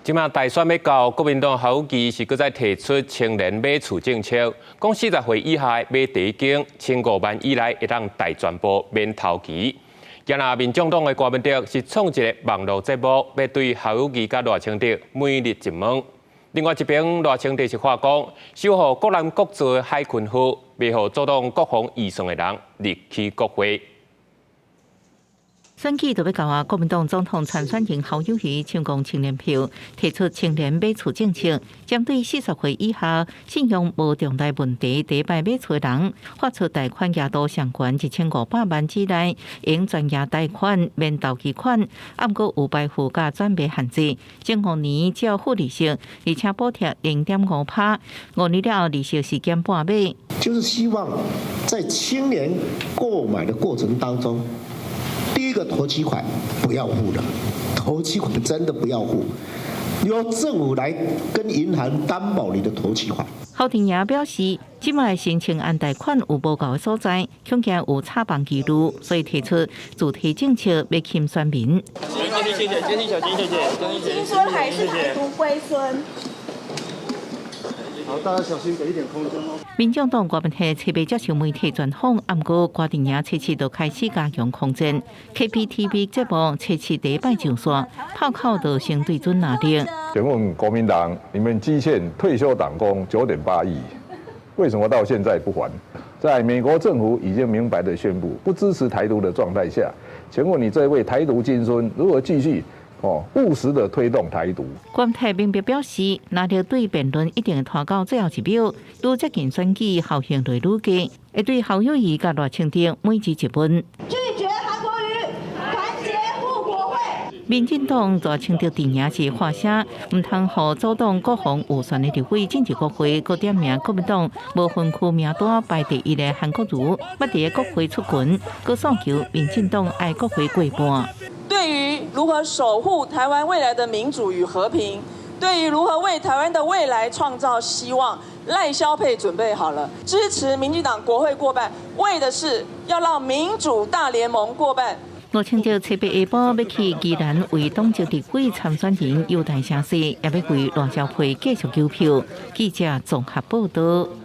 這馬大選欲到，國民黨侯友宜是閣再提出青年買厝政策，講40歲以下買第一間，15萬以內會當貸全部免頭期。今仔民眾黨的郭文德是創一个網路節目，欲對侯友宜佮賴清德每日一問。另外一邊，賴清德是話講，守護國南國造的海鯤號，袂予阻擋國防預算的人入去國會。選舉就欲到啊！國民黨總統參選人侯友宜搶攻青年票，提出青年買厝政策，針對40歲以下信用無重大問題、第一擺買厝的人，發出貸款額度上懸1500萬之內，用全額貸款免頭期款，毋過有排富佮轉賣限制，前5年只要付利息，而且補貼0.5趴，5年了後利息是減半碼。就是希望在青年購買的過程當中，第一個頭期款不要付了，頭期款真的不要付，由政府來跟銀行擔保你的頭期款。侯廷也表示，這擺申請案貸款有無夠的所在，恐驚有炒房記錄，所以提出主題政策欲輕選民。謝謝謝謝謝謝小金謝謝。金孫還是台獨龜孫？好，大家小心，給一點空間哦。民眾黨郭文鐵初八接受媒體專訪，毋過郭陣營初七就開始加強空戰。KPTV 節目初七第一擺上線，炮口就先對準藍綠。請問國民黨，你們積欠退休黨工9.8億，為什麼到現在不還？在美國政府已經明白的宣布不支持台獨的狀態下，請問你這位台獨金孫如何繼續哦，務實的推動台獨。郭台銘表示，藍綠對辯論一定會拖到最後一秒，愈接近選舉，效應就愈低，會對侯友宜佮賴清德每日一問。拒絕韓國瑜，團結護國會。民進黨賴清德陣營是發聲，毋通予阻擋國防預算的立委進入國會，閣點名國民黨無分區名單排第一的韓國瑜，欲佇國會出拳，閣訴求民進黨愛國會過半。對於如何守護台灣未來的民主與和平，對於如何為台灣的未來創造希望，賴蕭配準備好了，支持民進黨國會過半，為的是要讓民主大聯盟過半。賴清德初八下晡欲去宜蘭為黨籍立委參選人優待聲勢，也欲為賴蕭配繼續求票。記者綜合報道。